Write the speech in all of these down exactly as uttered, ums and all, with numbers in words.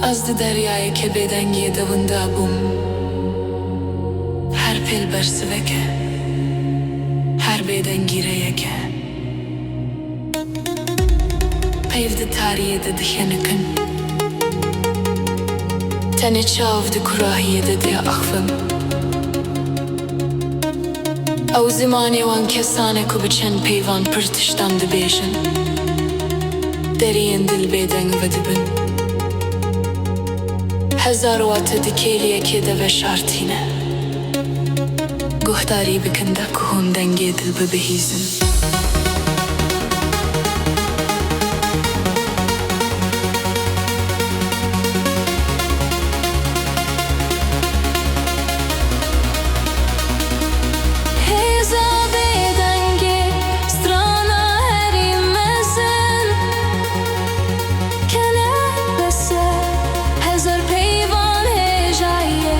Ez di deryayeke bêdengiyê de winda bûm. Her pêl bersivek e, her bêdengî reyek e. Peyv di tariyê de dixenikin. Tenê çav di kurahiyê de diaxivim. Ew zimanê wan kesan e ku bi çend peyvan pir tiştan dibêjin. Deriyên dil bêdeng vedibin. Hezar wate di kêliyekê de veşartîne. Guhdarî bikin da ku hûn dengê dil bibihîzin. Hêza bêdengê strana herî mezin. Kene bes e, hezar peyvan hêja ye.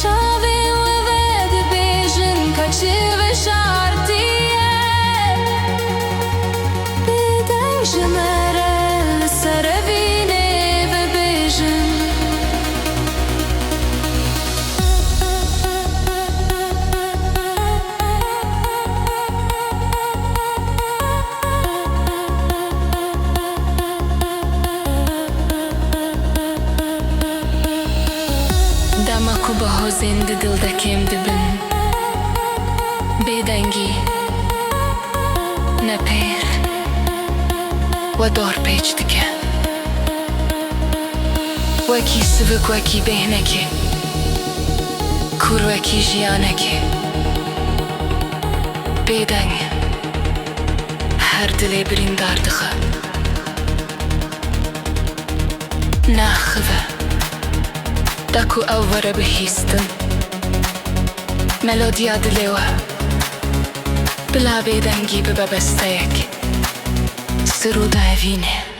Çavên we vedibêjin ka çi veşartiye. Bêdeng ji me re li ser evînê vebêjin. Dema ku bi hozên di dil de kêm dibin, bêdengî ne pêr we dorpêç dike. Wekî sivik, wekî bêhnekê, kûr wekî jiyanekê. Bêdeng her dilê birîndar dixe. Naxive da ku ew were bihîstin. Melodiya dilê we bila bêdengî bibe besteyek. Sirûda evînê.